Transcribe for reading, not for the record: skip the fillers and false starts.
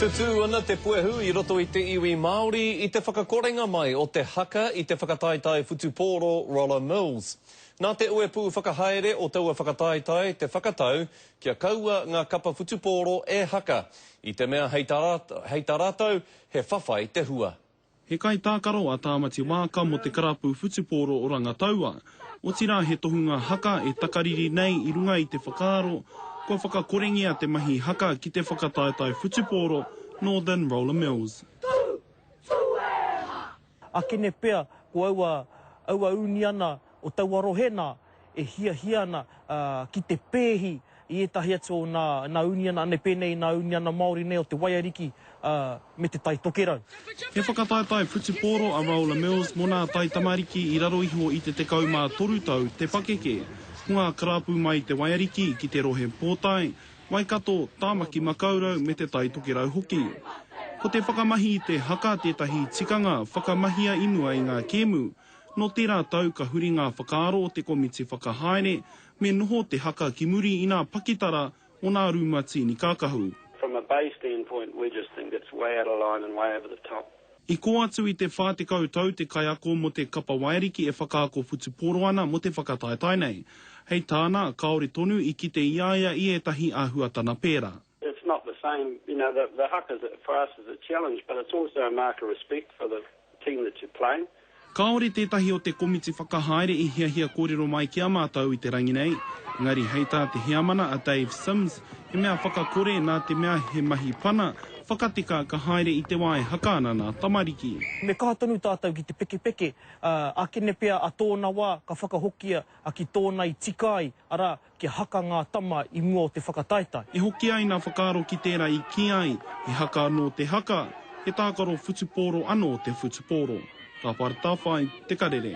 Tutū ana te puehu i roto i te iwi Māori i te whakakorenga mai o te haka i te whakataetae whutupōro Roller Mills. Nā te uepū whakahaere o taua whakataetae te whakatau kia kaua ngā kapa whutupōro e haka, i te mea hei tā rātou he whawhai te hua. He kaitākaro a Tāmati Waaka mō te karapu whutupōro o Rangataua, otirā he tohunga haka e takariri nei i runga i te whakaaro kua whakakorengia te mahi haka ki te whakataetae whutupōro Northern Roller Mills. Akene pea ko aua aua uniana o taua rohe nā e hiahia ana ki te pēhi i ētahi atu o nā, nā uniana, anei pēnei i nā uniana Māori nei o te Waiariki me te Tai Tokerau. He whakataetae whutupōro a Roller Mills mō nā taitamariki i raro iho i te 13 tau te pakeke. Ko ngā karapu mai i te Waiariki ki te rohe pōtae, Waikato, Tāmaki Makaurau me te Tai Tokerau hoki. Ko te whakamahi i te haka tētahi tikanga whakamahia i mua i ngā kēmu. Nō tērā tau ka huri ngā whakaaro o te komiti whakahaere me noho te haka ki muri i nā pakitara o nā rūma tīni kākahu. From a bay standpoint we just think it's way out of line and way over the top. I kō atu i te 40 tau te kaiako mō te kapa waiariki e whakaako whutupōro ana mō te whakataetae nei. Hei tāna, kāore tonu i kite i a ia i ētahi āhuatana pērā. It's not the same, you know, the, the haka for us is a challenge, but it's also a mark of respect for the team that you're playing. Kāore tētahi o te komiti whakahaere i hiahia kōrero mai ki a mātou i te rangi nei, engari hei tā te heamana a Dave Simms, he mea whakakore nā te mea he mahi pana, whakateka ka haere i te wā e haka ana nā tamariki. Me kaha tonu tātou ki te pekepeke, ā, ākene pea a tōna wā ka whakahokia ki tōna i tika ai, arā, kia haka ngā tama i mua o te whakataetae. E hoki ai nā whakaaro ki tērā i kī ai, he haka anō te haka, he tākaro whutupōro anō te whutupōro. Tāwhara Tāwhai, Te Karere.